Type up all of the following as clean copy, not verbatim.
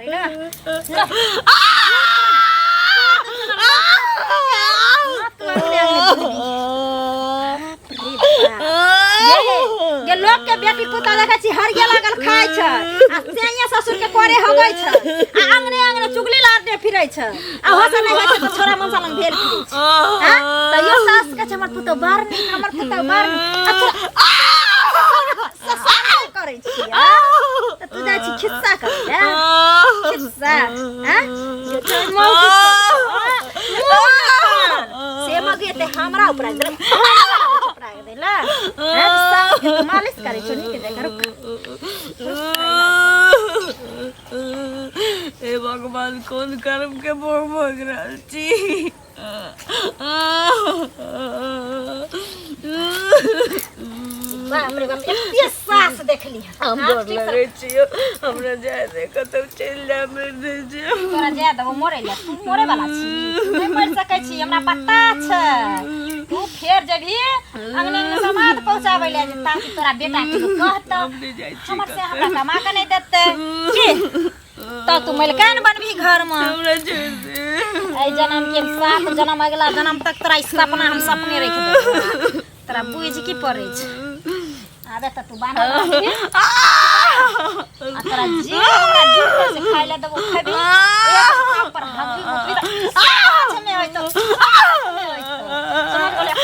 करे ला ये लोग के बेटी पुता देखै छी हरिये लागल खाइ छै आ सैया ससुर के करे हो गई छै आ अंगने अंगने चुगली लारने फिरै छै आ हो से नहि होइ छै तऽ छोरा मनसा लंग भेल फिरै छै हां तऽ यो सास के छै हमर पुतो बड़ नीक हमर पुतो बड़ नीक आ तोरा ससुर करै छी आ तऽ तू जाइ छी खिस्सा करै ले खिस्सा हां जे तोर मौगी से मौगी एते हमरा ऊपर आबि गेलै हमरा ऊपर आबि गेलै हैं सास के तऽ मालिश करै छौ नीक जकाँ रुक हे भगवान कोन कर्म के भोग भोग रहल छी बाप रे बाप एते सास देखली हम डर लगै छियो हमरा जाय दे कतौ चलि जा मरि जाइ छियो तोरा जाय देबो मरै ले तू मरे वाला छी तू नहि मरि सकै छी हमरा पता छै तू फेर जेबही अंगने अंगने समाद पहुंचाबै ले जे ताकि तोरा बेटा के लोग कहतौ हम नहि जाइ छी हमर से हमरा कमा के नहि देतै की तऽ तू मलिकान बनबही घर में हमरा छोड़ि दे एहि जनम के सात जनम अगला जनम तक तोरा ई सपना हम सपने रखि देबौ तोरा बुझि की पड़ै छै आबे तऽ तू बान्हल रहबही आ तोरा जे हमरा जुटतौ से खाइ लए देबौ खेबही एक काम पर हगबी मुतबी तऽ साँझमे होइतौ साँझमे होइतौ समझ गेलै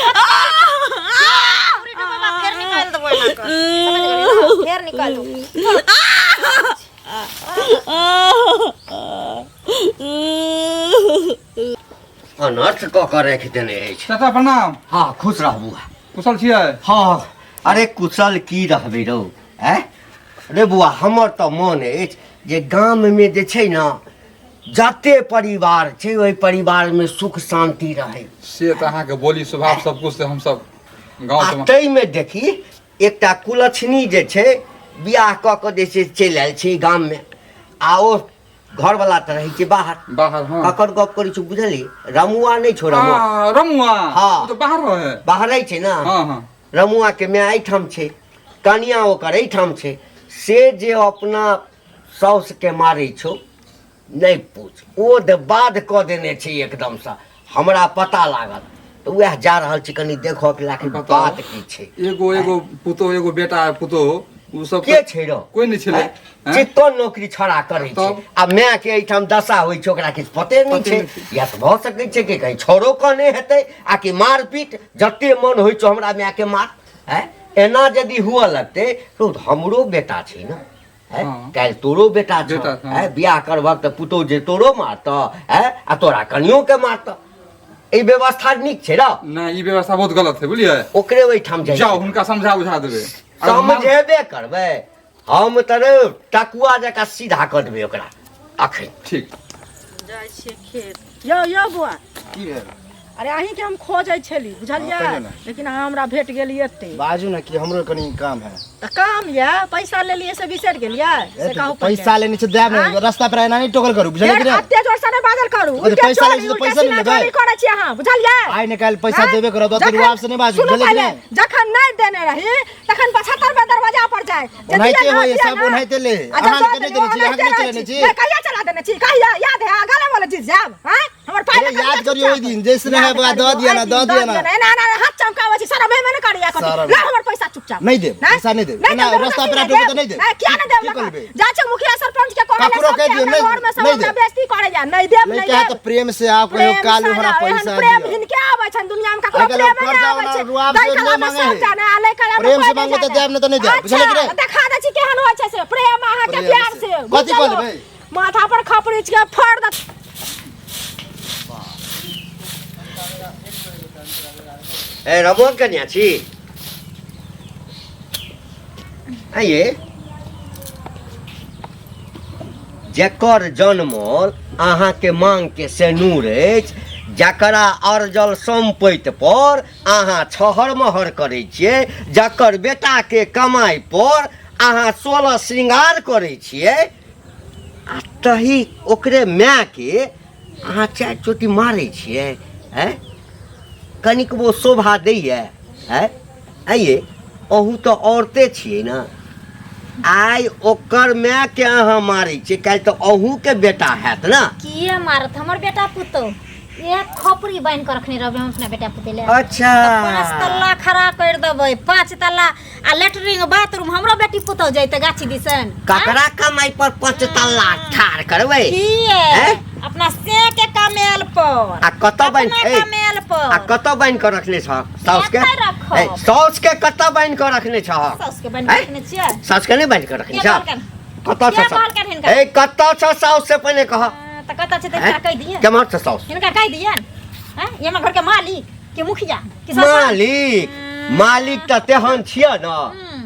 पूरी डुबेबा फेर निकालि देबो एना कऽ समझ गेलै ने? फेर निकालि देबो अनर्थ कऽ कऽ राखि देने अछि चाचा प्रणाम हँ खुश रह बुआ कुशल छियै हँ अरे कुशल की रहबै रौ आँय रे बुआ हमर तऽ मन अछि जे गाममे जे छै ने जते परिवार छै ओहि परिवारमे सुख शान्ति रहै से तऽ अहाँके बोली स्वभाव सब कुछ से हमसब गाँव आ से ताहिमे देखी एकटा कुलक्षणी जे छै बियाह कऽ कऽ जे छै चलि आयल छै गाममे आ ओ घरवला तऽ रहै छै बाहर बाहर हँ ककर गप करै छी बुझली रमुआ नहि छौ रमुआ आ, रमुआ हाँ। ओ तऽ बाहर रहे बाहर रहै छै ने हाँ हाँ रमुआ के माय एहिठाम छै कनिया ओकर एहिठाम छै से जे अपना साउस के मारै छौ नहि पूछ ओ दे बाध कऽ देने छै एकदमसँ हमरा पता लागल तऽ उएह जा रहल छी कनि देखऽ के लाखिर बताउ। बात की छै एगो एगो पुतोह एगो बेटा पुतोह ओ सब के छै रौ कोई नहि छलै आँय? चित्तो नौकरी छड़ा करै छै तब? आ माय के एहिठाम दशा होइ छै ओकरा किछु पते नहि पते छै नहि छै। या तऽ भऽ सकै छै कि कहीं छौड़ो कहने हेतै आ कि मारपीट जते मन होइ छौ हमरा माय के मार आँय? एना यदि हुअ लगतै तो हमरो बेटा छै ने आँय? हाँ। काल्हि तोरो बेटा छौ बेटा, हाँ। आँय? बियाह करबहक तऽ पुतोह जे तोरो मारतऽ आँय? आ तोरा कनियो के मारतऽ ई व्यवस्था नीक छै र नहि ई व्यवस्था बहुत गलत है बुझलियै ओकरे ओहिठाम जाइ जाउ हुनका समझा बुझा देबै अगर मान- समझेबे करबै हम तऽ रे टकुआ जकाँ सीधा कऽ देबै ओकरा अखन ठीक जाइ छियै खेत यौ यौ बौआ की भेल अरे अहींके हम खोजै छली बुझलियै हँ, कहियौ ने। लेकिन अहाँ हमरा भेट गेली एते बाजू ने कि हमरो कनी काम है तऽ काम यऽ पैसा लेलियै से बिसरि गेलियै से कहू पहिले। पैसा लेने छै देब आँय? ने रास्ता पर एना नहि टोकल करू बुझलियै कि फेर नहि एते जोर से नहि बाजल करू तऽ उल्टे पैसा चोरी लै छी तऽ उल्टे पैसा नहि सीना लेबै। चोरी करै छी अहाँ बुझलियै आइ ने काल्हि पैसा आँय? देबे करब ओते जखन- रुआब से नहि बाजू सुनू बुझलियै कि पहिले नहि जखन नहि देने रही तखन 75 पे दरवाजा पर जाए जे ओनाहिते दिअ ना, होइए, दिअ सब ना। ओनाहिते ले। अच्छा, अहाँ दऽ के नहि देलियै, देने छी, अहाँ के नहि ओनाहिते चलेने रहै छी। नहि, कहिया चला देने छी कहिया याद है गले वाला चीज जायब आँय हमर पाइ अरे लऽ कऽ याद चुपचाप। करियौ ओहि दिन, जैसने है याद बौआ, दऽ करियौ, दिअ ना, ओहि दऽ दिन, दिअ ना। एना एना हाथ चमकाबै छी शरम हेबे नहि करैया कथी शरम। ला हमर पैसा चुपचाप नहि देब, पैसा नहि देब। एना देब, रास्ता रस्ता पेरा टोकू तऽ नहि देब। नहि, किया नहि देब की लऽ कऽ? करबै? जाइ छै मुखिया सरपंच के कहै ककरो कहि दियौ, नहि- घर में सब नहि हमरा देब। बेइज्जती करैया नहि देब नहि नहि कहे देब तऽ प्रेम से आउ कहियो प्रेम कालू से हमरा आउ, एहन पैसा प्रेम दिअ हिनके आबै छनि दुनिया में ककरो आइ काल्हि प्रेम नहि कर्जा आबै वाला छै रुआब दै से कला नहि में मांगे सब है। जाने आ लै कला में प्रेम कोई से नहि मांगो तऽ जाने। देब, नहि तऽ नहि देब। बुझलियै कि अच्छा नहि? देखा दै छी केहन होइ छै से प्रेम अहाँके प्रेम प्यार से। से कथी बुझलियै? कऽ लेबै? माथा पर खपरी के फोड़ दे ए रमोद कन्या छी आइए जकर जन्मल अहाँके मांगके सेनूर अछि जकरा अर्जल सम्पति पर अहाँ छहर महर करै छियै जकर बेटाके कमाइ पर अहाँ 16 श्रृंगार करै छियै आ तही ओकरे मायके अहाँ चारि चोटी मारै छियै आँय कनिकबो शोभा दैए आँय आँय अहूँ तऽ औरते छियै ने आइ ओकर माय के अहाँ मारै छियै, काल्हि तऽ अहूँ के बेटा हैत ना। किए मारत हमर बेटा पुतोह? एक खोपड़ी बान्हि कऽ रखने रहबै हम अपना बेटा पुतोह ले। अच्छा। 5 तल्ला खड़ा कर देबै, 5 तल्ला आ लेटरिन बाथरूम। हमरो बेटी पुतोह जैते गाछी दिसन। ककरा कमाई पर 5 तल्ला ठाढ़ करबै? किए? हैं? अपना से के कमेल पर। आ कतऽ बान्हि अपना ए, कमेल पर। आ कतऽ बान्हि कऽ रखने छह साउस के? एतै रखब। ए, साउस के कतऽ बान्हि कऽ रखने छह? साउस के बान्हि कऽ हैं? रखने छियै। साउस के नहि बान्हि कऽ रखने के छह? कहलकनि? कतऽ के छ साउस? कहलकनि हिनका? ए, कतऽ छ साउस से पहिने कह। तऽ कतऽ छै तऽ हिनका कहि दियै। केम्हर छ साउस? हिनका कहि दियनि। हैं? ई हमर घरके मालिक के मुखिया के ससुर? मालिक, मालिक तऽ तेहन छियै न,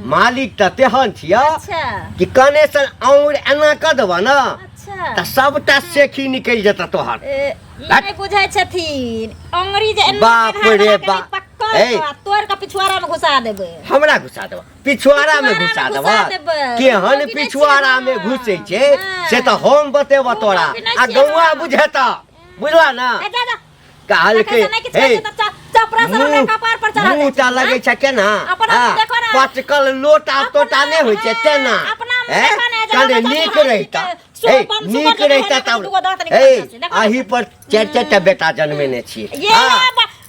मालिक तऽ तेहन छियै अच्छा कि कने से आउर एना कऽ देबह न अच्छा तऽ सबटा सेखी निकलि जेतऽ तोहर। ए, ई नहि बुझै छथिन अंगुरी जे एना बाप पेन्हा रे देलक, कनि बाप। पक्कल ए। कऽ, तोड़ि कऽ पिछुआरा मे घुसा देबै। हमरा घुसा देबह? पिछुआरा मे घुसा पिछुआरा मे देबह? घुसा देबै। केहन मौगी नहि पिछुआरा मे छियै घुसै हम। छै हँ। से तऽ हम बतेबह तोरा मौगी नहि आ छियै गौआ हम। बुझेतऽ, बुझला ना? ए, जा जा। कहलकै तखन से नहि किछु हे, कहै छै तऽ चपरा सब हमरा कपार पर चढ़ा मुँह दै छै। टा लगै छै केना? अपना हाँ, मुँह देखो ना। पचकल लोटा तोटा नहि होइ छै तेना। अपना मुँह हैं? देखो ना, जे कने हमरा नीक चाची रहिता के सुगर हे, बम, सुगर नीक जे रहिता रहै, तब दूगो दाँत निकलल हे, छै, देखो ना। अही पर चारि चारि टा बेटा जन्मेने छियै। ये हाँ।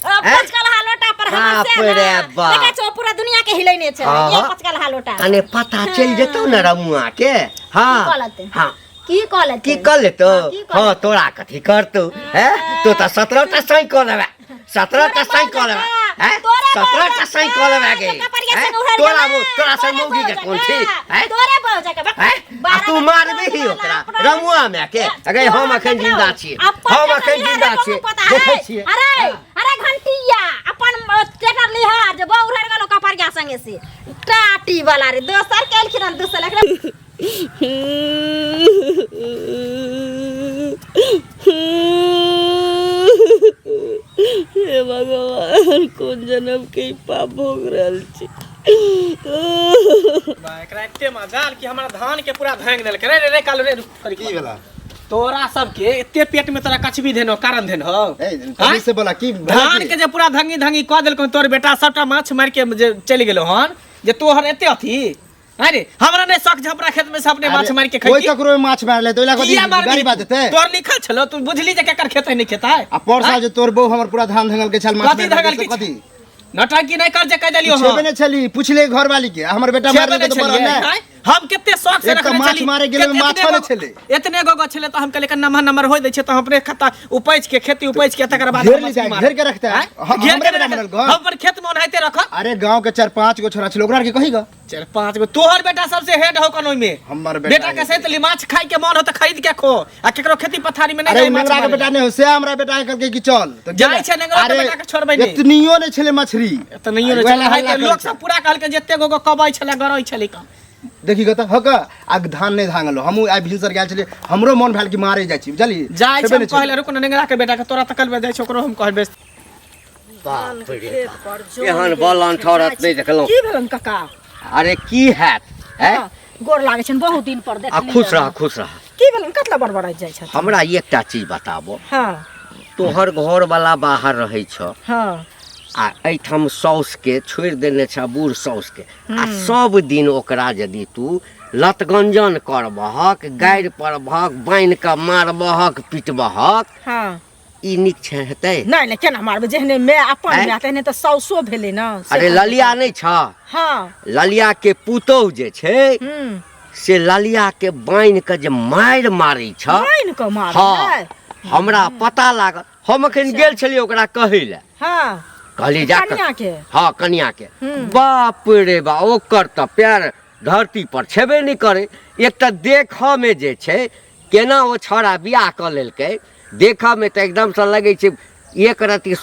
हैं? पचकल हालोटा पर हमर बाप से ना। रे बाप। देखै छौ पूरा दुनिया के हिलैने छै हाँ, ये हाँ। पचकल हालोटा। कने पता चलि जेतौ ने रमुआ के। हाँ की कहलतै? हाँ। की कहलतै? की कऽ लेतौ? हाँ, की कहलतै? हाँ, तोरा कथी करतौ? हैं? तू तऽ 17 टा सही कऽ लेबे, 17 टा सही कऽ लेबे, हैं? 17 टा सही कऽ लेबे गे, हैं? तोरा तोरा से मौगी के कोन छी, हैं? तोरे बहु जकाँ बक। हैं? आ तू मारबिही ओकरा रमुआ माय के? अगे हम अखन जिंदा छी, हम अखन जिंदा छी, देखै छियै। अरे अरे घंटिया, अपन ट्रैक्टर लिहा जे बहु उड़ि गेलो कपड़िया संगे से टाटी वाला रे। दोसर केलखिन हन, दोसर एकरा हे भगवान, कोन जन्म के ई पाप भोग रहल छी? बा, एकरा एते मजाल कि हमरा धान के पूरा भांग देलकै। रे रे रे कालू रे, रुक करी। की भेला? तोरा सबके एते पेट में तोरा कछबी धेनो कारण धेनो? ए, कभी से बोला की भेला? धान की? के जे पूरा धंगी धंगी कऽ देलकौ तोर बेटा, सबटा माछ मारि के जे चलि गेलो हन, जे तोहर एते अथी। अरे हमरा नहि शौक झपरा खेत में से अपने माछ मारि के कोई खैती। ककरो में माछ मारले तो ओइला कथी किया मारबही? गाड़ी बाजते? तोर लिखल छलो, तू बुझली जे केकर खेत है नहि खेत है। आ पर साल जे तोर बहू हमर पूरा धान धंगल के छल, माछ कथी मारि धंगल के के कथी? नौटंकी नहि कर जे कहि देलियौ। छेबे हम नहि छली, पूछले घरवाली के, आ हमर बेटा छेबे मारले नहि तऽ बड़ छलियै, नहि। आँय? हम कते शौक से एक तऽ रखने माछ छली। मारे गेलै, माछो नहि छलै। एतने गो गो छलै तऽ हम कहलियै कनि नमहर नमहर होइ दै छै तऽ हम अपने खत्ता उपैज के खेती उपैज के तकर बाद घेर हम ली जाए, मछली घेर के रखते। आँय? घेर हमरे के बेटा रखते। मरल गो। हम अपन खेत में ओनाहिते रखब। अरे गांव के चार पांच गो छोरा छल, ओकरा के कही ग। चारि पांच गो तोहर बेटा सबसे हेड हो कन ओइमे। हमर बेटा बेटा के सहित ली माछ खाइ के मन हो तऽ खरीद के खो, आ केकरो खेती पथारी में नहि अरे जाय माछ नेंगरा के मारै। बेटा नहि हो से हमरा बेटा के कहलकै कि चल तऽ जाइ गेलै। छै नेंगरा के अरे, बेटा के छोड़बै नहि। एतनियो नहि छलै मछली। एतनियो नहि वएह छलै। हल्ला है करै लोक छै। सब पूरा कहलकै जते गो गो कबै छलै गरै छलै कम। देखी गो तऽ हक आ धान नहि धांगल। हमहूँ आइ भिनसर गेल छलियै, हमरो मन भेल कि मारे जाइ छी, बुझलियै? जाइ छै छेबे हम नहि कहले छलै। रुक ने नेंगरा के बेटा के तोरा तकल में जाइ छै, ओकरो हम कहबै। बाप रे बाप, एहन बलन ठौरत नहि देखलहुँ। की भेलन काका? अरे की हैत है? हाँ, गोर लागै छनि, बहुत दिन पर आ देखलियै। खुश रह, खुश रह। की भेलन, कतला बड़बड़ाइत जाइ छथिन? हमरा एकटा चीज बताबो। हाँ। तोहर घर वाला बाहर रहै छ। हाँ। आ एहिठाम साउस के छोड़ि देने छ, बूढ़ साउस के, आ सब दिन ओकरा यदि तू लतगंजन करबहक, गारि पड़बहक, बान्हि कऽ मारबहक पिटबहक, हाँ, ई नीक छै हेतै? नहि नहि, केना मारबै? जेहने माय अपन आँय? माय तेहने तऽ साउसो भेलै ने से। अरे ललिया नहि छ? हाँ। ललिया के पुतोहु जे छै से ललिया के बान्हि कऽ जे मारि मारै छ। बान्हि कऽ मारै? हाँ, हमरा पता लागल, हम अखन गेल छलियै ओकरा कहै लए। हाँ। कहली जा कनिया के? हाँ, कनिया के। बाप रे बा, ओकर तऽ पैर धरती पर छेबे नहि करै। एक तऽ देखऽ मे जे छै केना ओ छौड़ा बियाह कऽ लेलकै, देखऽ मे तऽ एकदमसँ लगै छै एक रति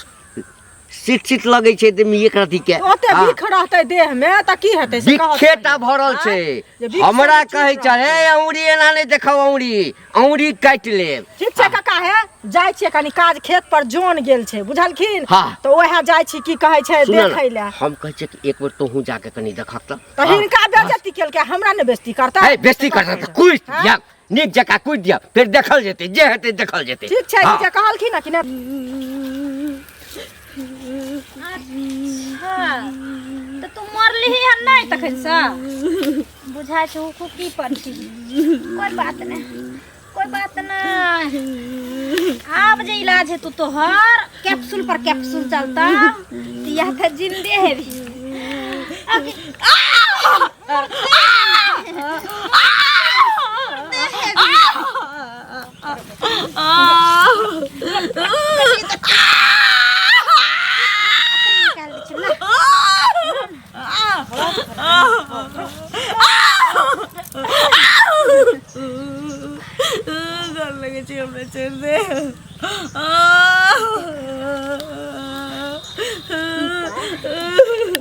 शिक्षित लगै छै एकदम एक रति के। ओते हाँ। बिख रहतै देह मे तऽ की हेतै से कहत बिखेटा कहियो। भरल आँय? छै। जे बिख से हमरा चूर कहै छै रहतै। हे औंरी एना नहि देखब, औंरी औंरी काटि लेब। ठीक छै काका, हे जाइ छियै, कनी काज खेत पर जोन गेल छै, बुझलखिन? हाँ। तऽ ओएह जाइ छी, की कहै छै, सुनऽ ने, देखै लए। हम कहै छियै कि एक बेर तोहूँ जाके कनी देखक तऽ। तऽ हिनका बेजती केलकै, हमरा ने बेजती करतै? हे बेस्ती करतै तऽ कुटि हाँ? दियक, नीक जकाँ कुटि दियक, फेर देखल जेतै, जे हेतै देखल जेतै। ठीक छै। हाँ। जे कहलखिन हँ कि नहि? अच्छा, तऽ तू मरलिही हन नहि तखन से बुझाइ छौ हुकुकी पर छी। कोई बात नहीं, कोई बात नहीं। आब जे इलाज हेतौ तोहर कैप्सूल पर कैप्सूल चलता तऽ यह तऽ जिंदे हेबी। डर लगे छै हमरा, छोड़ि दे।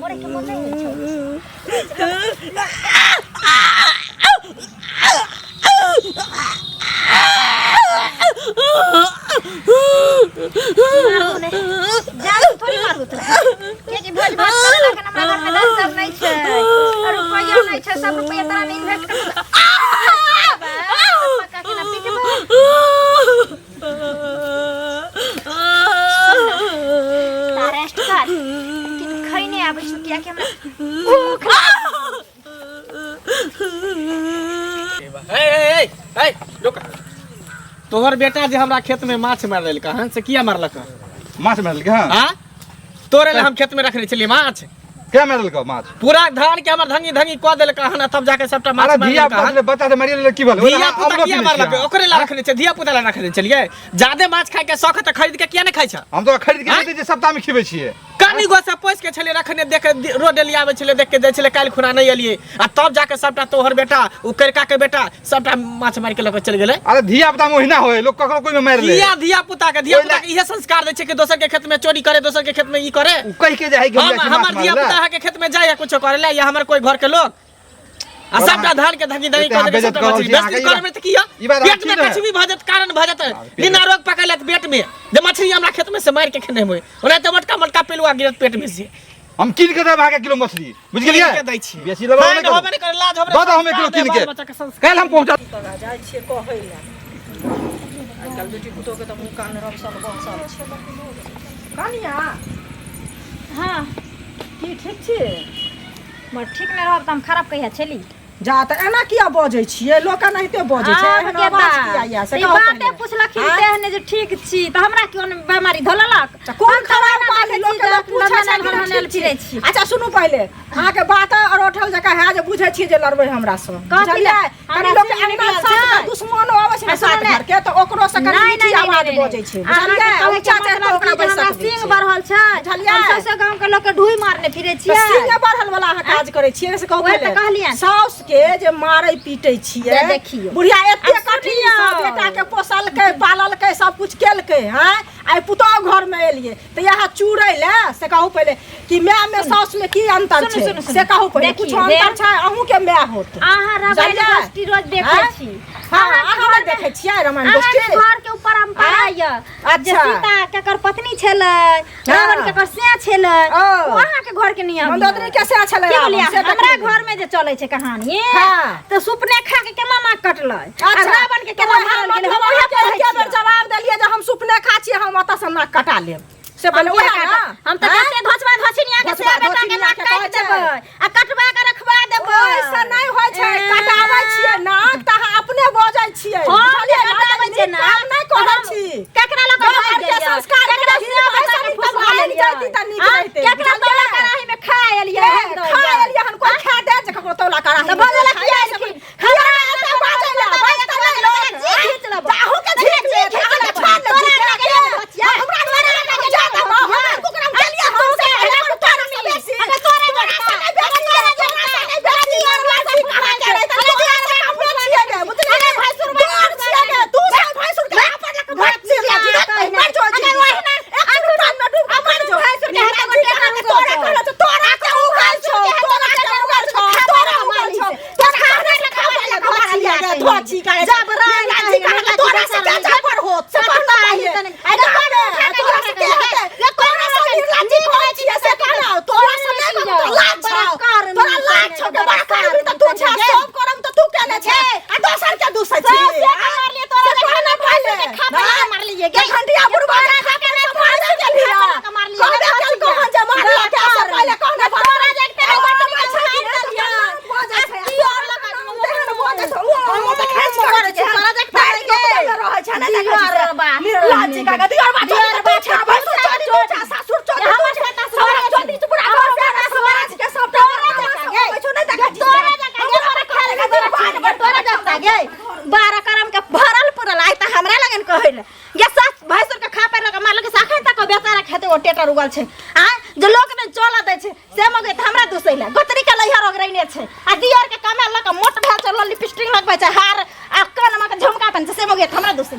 मरे के मन नहि होइ छौ? जादू थोड़ी मारू तोरा, कियाकि भोज भात करे ला हमरा घर में धन सब नहीं छै और रुपया नहीं छै। सब रुपया तोरा में इन्वेस्ट कर पक्का के ना पीटबो। रेस्ट कर कि खैने आबै छौ, कियाकि हमरा भूख लागल। ए ए ए ए रुक। तोहर बेटा जे हमरा खेत में माछ मार लेलक हन से किया मारलक हन? माछ मारलकै हँ? हाँ, तोरे लए हम खेत में रखने छलियै माछ। क्या मारलकै माछ? पूरा धान के हमर धंगी धंगी कऽ देलक हन आ तब जाके सबटा माछ अरे मारि धिया लेलक हन। पुता बच्चा से मारि लेलक, की भेल? धिया पुता किया मारलक? ओकरे ला रखने छै, धिया पुता ला रखने छलियै। जादे माछ खाय के शौक है तऽ खरीद के किया नहि खाइ छ? हम तो खरीद के आँय? दै छियै, सप्ताह में खिबै छियै। कनी गो से पैस के छलियै रखने, देख रोड डेली आबै छलै, देख के दै छलै। काल्हि खुना नहि एलियै आ तब जाके सबटा तोहर बेटा, ओ करिका के बेटा सबटा माछ मारि के लऽ के चलि गेलै। अरे धिया पुता में ओहिना होय, लोग ककरो कोई में मारि ले। किया धिया पुता के, धिया ओहि पुता के इहे संस्कार दै छै कि दोसर के खेत में चोरी करे, दोसर के खेत में ई करे? उ कहि के जाइ कि हम हम जाइ छी हमर माछ धिया मारै पुता लए। अहाँके खेत में जाय कुछो करे ला या हमर कोई घर के लोग आ सबटा धान के धंगी धंगी एते कऽ अहाँ देलकै बेइज्जत सबटा कऽ रहल मछली छी, अहाँके बेइज्जती ई करबै तऽ किया? ई बात अहाँ पेट में ठीक रहै। कछुबी भऽ जायत, कारण भऽ जायत, पेट बिना रोग पकड़ लेत पेट में जे मछली हमरा खेत में से मारि के खेने होय, ओना तऽ मोटका मोटका पेलुआ गिरत पेट में से। हम कीन के देब अहाँके किलो मछली, बुझि गेलियै? कीन के दै छी। बेसी लेबै नहि, नहि करू। होबे नहि करे, लाज होबे दऽ दऽ हम एक किलो संस्कार कीन दे, के बाल बच्चा के संस्कार। काल्हि हम पहुँचा जाइ छियै कहै लए। आइ काल्हि बेटी पुतोहके तऽ मुँह कान रमसल बमसल छै। कनिया। हाँ। की ठीक छी? मगर ठीक नहि रहब तऽ हम खराब कहिया छली? जा तऽ एना किया बजै छियै? लोक एनाहिते बजै छै? आब एहन के आवाज ता? किया यऽ से ई कहू बाते पहिले। पुछलखिन आँय? तेहने जे ठीक छी तऽ हमरा क्यों ने बेमारी धोललक? तऽ कोन हम तऽ खराब ओहिना बात? देखै लोक छी के जे लोक पूछै छै कि लंदन ठीक छी? फिरै छी। अच्छा सुनू पहिले, अहाँके बात अरोठल जकाँ है जे बुझै छियै जे लड़बै हमरा सँ, कथी बुझलियै? लए? कनी हमरा लोक के सिंह अंगना निकलल साथ छै। दुश्मनो अबै छै ने आ सुनू साथ ने। घर के तऽ ओकरो से कनी नहि, मीठी नहि, नहि, आवाज नहि, बजै छै, अहाँके बुझलियै? कहैके ऊँचा चढ़ि कऽ मतलब ओकरा की जे बैसक हमरा दै सिंह छै। बढ़ल छै, बुझलियै? हम सौंसे गाँव के लोक के ढुई मारने फिरै तऽ छियै। सिंह बढ़ल वाला अहाँ काज करै छियै से कहू वएह तऽ पहिले। कहलियनि। साउस के जे मारै पीटै छियै, से देखियौ। बुढ़िया एते आब कठिन सुनियौ। सँ बेटा के पोसलकै पाललकै सब कुछ केलकै। हैं, आइ पुतोहु घर में एलियै तऽ इएह चूरै लए? से कहू पहिले कि माय में साउस में की अंतर सुनू, छै? सुनू, सुनू। से कहू पहिले। देखियौ, कुछ अंतर छै? अहूँ के माय होत, अहाँ रामायण बुझलियै? गोष्ठी रोज देखै आँय? छी? हाँ, अहाँके अहाँ नहि घरमे- देखै छियै रामायण अहाँके गोष्ठी? घर के ऊपर हम पढ़ाई जे अच्छा। सीता केकर पत्नी छलै, रावण केकर से छलै, ओ। ओ अहाँके घर के नियम मंदोदरी के से छलै की रावण, बोलिए से हमरा देखलियै। घर में जे चलै छै कहानी, हाँ। तऽ सुपने खा के केना नाक कटलै आ अच्छा। रावण के केना तऽ मारल गेलै, हम मतलब उएह अहाँके पढ़ै एके बेर छियै। जवाब देलियै जे हम सुपने खा छियै, हम ओतऽ से नाक कटा लेब, से पहिले हम उएह किया ने? काटब? हम तऽ आँय? जते घोचबा घोचिनिया के से घोचबा बेटा के घोचिनिया नाक के काटि कहै छै। देबै आ कटवा के रखवा देबै। ओहिसँ नहि होइ छै। कटाबै छियै नाक तऽ अहाँ अपने बजै छियै, हम बुझलियै जे ने? कटाबै छियै नीक नाक, काम नहि करै हम छी। केकरा लऽ कऽ गाँव भागि घरके गेलियै? संस्कार केकरा के से बच्चा एहिसँ के नीक तऽ फुसला भागि लेलियै? जैती तऽ नीक आँय? रहितै, केकरा बुझलियै? तौला कड़ाही में खा एलियै ए, हन खा एलियै हन, कोइ खा दे जे ककरो तौला कड़ाही तऽ में बजै लए खाइ किया छै? एलखिन? किया एते बाजै लए? बाजि तऽ नहि लोक। जी घीच लेबै। अहूँ के झीक लेत, अहाँके छोड़ लेत, तोरा झीक लगे के। बचिया। हमरा तोरा लगे जा देबो, हमरा कुकरम केलियै हम से पहिले तोरा से बेसी। अगर तोरा तोरा से नहि बेसी, तोरा से नहि बेसी, तोरा से कहाँ के रहै, तोरा से कम छियै गे, बुझलियै? डर छियै गे, तू सब भैंसुर के हाथ पर लऽ कऽ भात चिड़िया जिरत मर जो, अगर ओहिना एक रुपा में डूब के मर जो। भैंसुर के हाथ गोटे देखै छी दियर बा। निर्लज्ज का दियर बा दियर बा, चोदी भैंसुर चोदी तू छा सासुर चोदी हमर तू छा से सारा सासुर चोदी तू पूरा घर सारा समाज के सब तोरा जकाँ गे। कुछो नहीं देखै छी तोरा जकाँ गे, तोरा खेल के तोरा चीज गे, तोरा जकाँ गे। 12 करम के भरल पुरल आइ तऽ हमरा लगन कहै ले गे सास भैंसुर के खा पारि लगा मारलक से अखन तक बेचारा खेते ओ टेटर उगल छै आ जे लोक ने चल दै छै से मगे तऽ हमरा दुसै ले गोतरी के लैहर ओगरैने छै आ दियर के कमाए लऽ कऽ मोट भेल छै लिपस्टिक लगबै छै हार आ कानमे के झुमका पहिन छै से मगे तऽ हमरा दुसै।